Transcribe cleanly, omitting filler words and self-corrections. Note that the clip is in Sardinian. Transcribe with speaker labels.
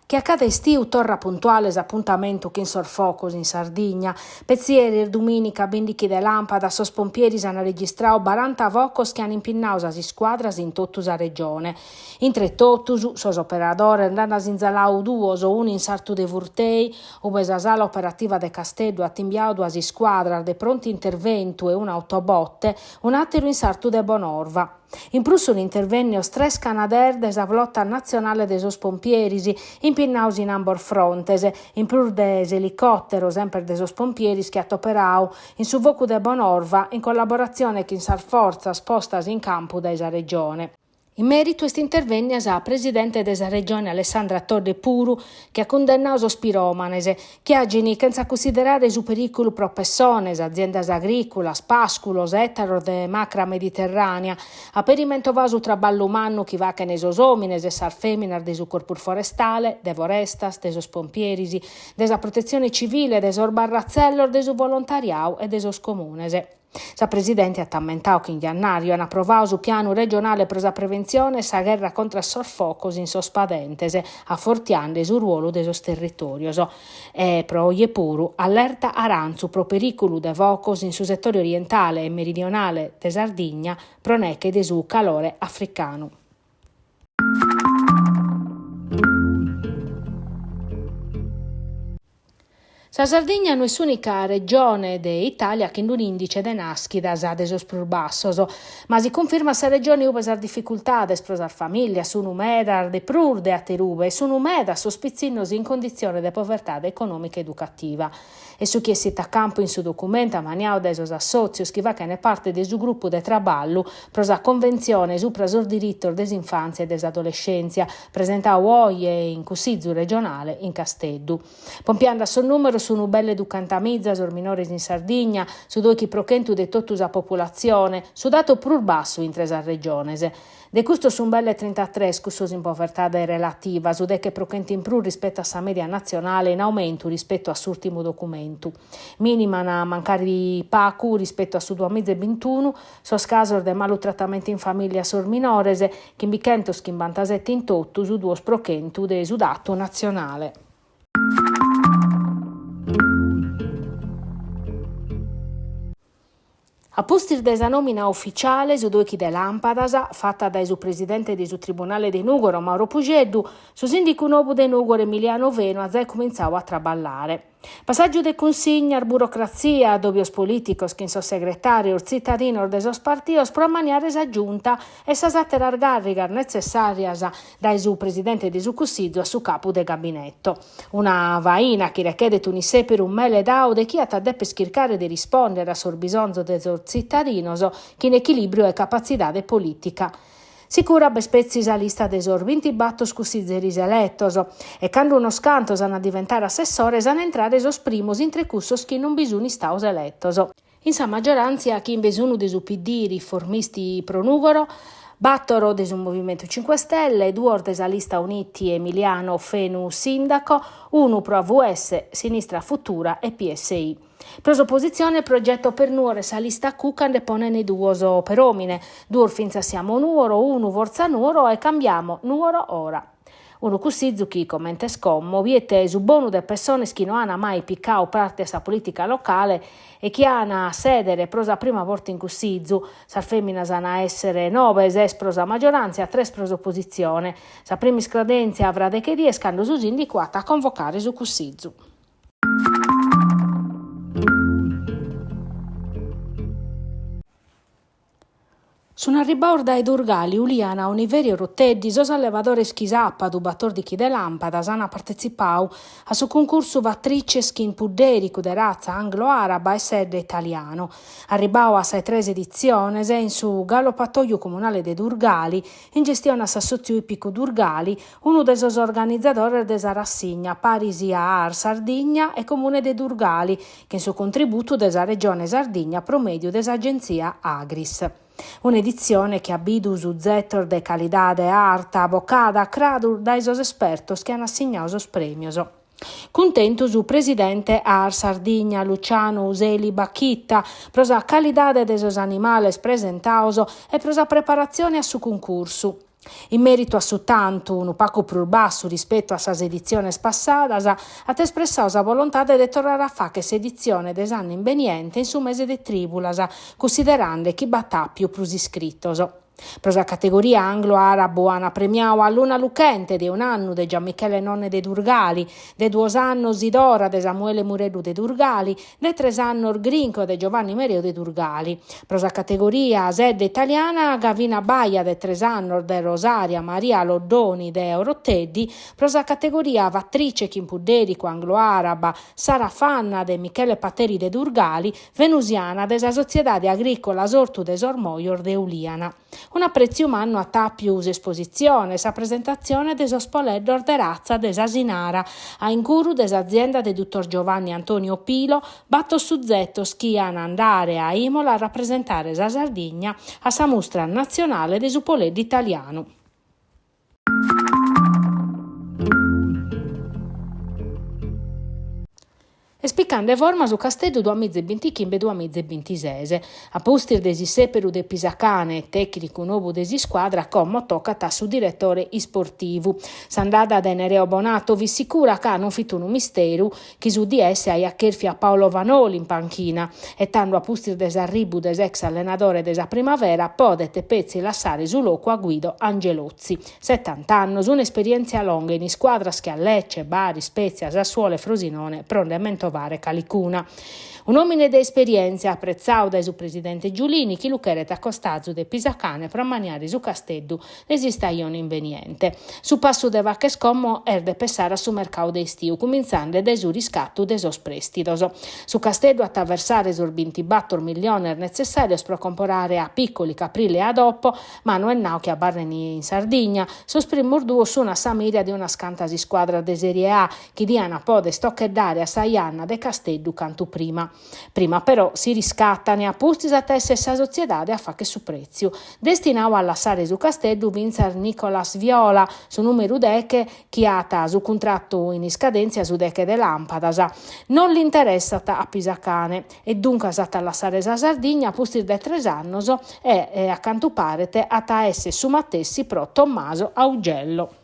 Speaker 1: Che a cada istiu torrat puntuale s'apuntamentu chin sos focos in Sardigna. Petzi eris dumìnica bìndichi de làmpadas sos pompieris an registradu baranta focos chi an impinnadu sas iscuadras in totu sa regione. Intre totus, sos operadores nd'an sinzaladu duos, unu in sartu de Furtei, ube sa sala operativa de Casteddu at imbiadu duas iscuadras de prontu interventu e un'autobote, un'àteru in sartu de Bonorva. In prus sunt intervènnios tres Canadair de sa flota natzionale de sos pompieris, impinnados in ambos frontes, in prus de s'elicòtero semper de sos pompieris chi at operadu in su focu de Bonorva in collaboratzione chin sas fortzas postas in campu dae sa Regione. In mèritu est intervènnia sa presidente de sa Regione Alessandra Todde puru, chi at cundennadu sos piròmanes, chi agin chentza cunsiderare su perìculu pro pessones, aziendas agrìculas, pàsculos, ètaros de macra mediterrànea, at peri mentovadu su traballu mannu chi faghen sos òmines e sas fèminas de su Corpus Forestale, de Forestas, de sos pompieris, de sa Protetzione Civile, de sos barratzellos de su volontariadu e de sos comunes. Sa presidente at ammentadu chi in jannàriu an aprovadu su pianu regionale pro sa preventzione e sa gherra contra a sos focos in sos padentes, afortiende su ruolu de sos territòrios. E pro oje puru allerta arantzu pro perìculu de focos in su setore orientale e meridionale de Sardigna pro neche de su calore africanu. Sa Sardigna no est s'ùnica regione de Itàlia chin un'ìndice de nàschidas de sos prus bassos, ma si cunfirmat sa regione ube sas dificultades pro sas famìllias sun medas de prus de aterube e sun medas sos pitzinnos in conditzione de povertade econòmica e educativa. Est su chi essit a campu in su documentu ammaniadu dae sos assòtzios chi faghent parte de su grupu de traballu pro sa Conventzione supra sos diritos de s'infàntzia e de s'adolescèntzia, presentadu oje in Cussizu regionale in Casteddu. Pompiende a sos nùmeros sunt belle duchentamiza sos minores in Sardigna, su doichi pro chentu de totu sa populatzione, su datu prus bassu intre sas regiones. De custos sunt belle trintatres cussos in povertade relativa, su deche pro chentu in prus rispetu a sa mèdia natzionale in aumentu rispetu a s'ùrtimu documentu. Mìniman mancari pacu rispetu a su duamiza e bintunu sos casos de malu tratamentu in famìllia a sos minores, chimbichentoschimbantasete in totu, su duos pro chentu de su datu natzionale. A pustis de sa nòmina uficiale, su doichi de làmpadas, fata dae su presidente de su Tribunale de Nùgoro Mauro Pusceddu, su sìndicu nobu de Nùgoro Emiliano Fenu at zai cumintzadu a traballare. Passàgiu de cunsignas, burocratzia, adòbios polìticos chin sos segretàrios tzitadinos de sos partidos pro ammaniare sa Giunta e sas àteras gàrrigas netzessàrias dae su presidente de su Cussizu a su capu de gabineto. Una faina chi rechedet un'issèperu meledadu de chie at a deper chircare de rispòndere a sos bisonzos de sos tzitadinos chin echilìbriu e capatzidade polìtica. Sicura b'est petzi sa lista de sos bintibator cussizeris eletos e cando unos cantos an a diventare assessores an a intrare sos primos intre cussos chi non bi sun istados eletos. In sa maggioràntzia chimbe sun de su PD Riformisti pro Nùgoro, bàtoro de su Movimentu Cinque Stelle, duos de sa lista Uniti Emiliano Fenu Sindaco, unu pro AVS, Sinistra Futura e PSI. Pro s'opositzione Progetto per Nuoro e sa lista Cucca nde ponent duos peròmine, duos fintzas Siamo Nuoro, unu Forza Nuoro e Cambiamo Nuoro Ora. Unu cussizu chi, comente est como, biet su bonu de pessones chi no an mai picadu parte a sa polìtica locale e chi an a sèdere pro sa prima borta in cussizu. Sas fèminas an a èssere nobe, ses pro sa magioràntzia, tres pro s'opositzione. Sa prima iscadèntzia fra deche dies cando su sìndicu at a convocare su cussizu. Sun arribbados dae Durgali, Uliana, Oniferi e Oroteddi sos allevadores chi sàpadu batòrdichi de làmpadas ant partetzipadu a su cuncursu Fattrices chin puddèricu de ratza anglo-àraba e Selle Italiano. Arribbadu a sa 'e tres editziones in su galopatòiu comunale de Durgali, in gestione a s'Assòtziu Ìpicu Durgali, unu de sos organizadores de sa rassigna, paris a AR Sardigna e Comune de Durgali, chin su contributu de sa Regione Sardigna pro mèdiu de s'Agentzia Agris. Un'editzione chi at bidu suzetos de calidade arta, bocada a craru dae sos espertos chi an assignadu sos prèmios. Cuntentu su presidente AR Sardigna, Luciano Useli Bacchitta, pro sa calidade de sos animales presentados e pro sa preparatzione a su cuncursu. In mèritu a su tantu, unu pagu prus bassu rispetu a sas editziones passadas, at espressadu sa volontade de torrare a fàghere s'editzione de s'annu imbeniente in su mese de trìbulas, cunsiderende chi b'at àpiu prus iscritos. Pro sa categoria anglo-àrabu an premiadu a Luna Luchente de un'annu de Gianmichele Nonne de Durgali, de duos annos Idora de Samuele Mureddu de Durgali, de tres annos Grinco de Giovanni Mereu de Durgali. Pro sa categoria Sedda Italiana Gavina Baia de tres annos de Rosaria Maria Loddoni de Oroteddi, pro sa categoria Fattrice chin Puddericu anglo-araba Sara Fanna de Michele Pateri de Durgali, Venusiana de sa Sotziedade Agrìcola S'Ortu de sos Mojos de Ulìana. Un'aprètziu mannu at àpiu s'espositzione e sa presentatzione de sos poleddos de ratza de s'Asinara, a incuru de s'azienda de dutor Giovanni Antonio Pilo, bator suzetos chi an a andare a Imola a rapresentare sa Sardigna a sa mustra natzionale de su poleddu italianu. Est picande forma su Casteddu duamiza e bintichimbe duamiza e bintises. A pustis de s'issèperu de Pisacane, tècnicu nobu de s'iscuadra, como tocat a su diretore isportivu. S'andada de Nereo Bonato fit sicura ca non fit unu misteru chi su DS aiat chèrfiu a Paolo Vanoli in panchina e tando a pustis de s'arribu de s'ex allenadore de sa Primavera podet petzi lassare su locu a Guido Angelozzi. Setant'annos, un'esperièntzia longa in iscuadras che a Lecce, Bari, Spezia, Sassuolo e Frosinone, pro nde mentovare calicuna. Un'òmine de esperièntzia, apretzadu dae su presidente Giulini, chi lu cheret a costazu de Pisacane pro ammaniare su Casteddu de s'istajone imbeniente. Su passu de fagher como est de pessare a su mercadu de istiu, cumintzende dae su riscatu de sos prèstidos. Su Casteddu at a versare sos bintibator milliones netzessàrios pro comporare a Piccoli, Caprile e Adopo, Ma no est nau chi abarren in Sardigna, sos primos duos sun a sa mira de unas cantas iscuadras de Serie A chi dian poder tocheddare a sa janna de Casteddu cantu prima. Prima però si riscatan e a pustis at a esser sa sotziedade a fagher su pretziu. Destinau a lassare su Casteddu fintzas Nicolas Viola, su numeru deche chi at su cuntratu in iscadentzia su deche de làmpadas, non l'interessat a Pisacane e duncas at a lassare sa Sardigna a pustis de tres annos e, a cantu paret, at a èssere su matessi pro Tommaso Augello.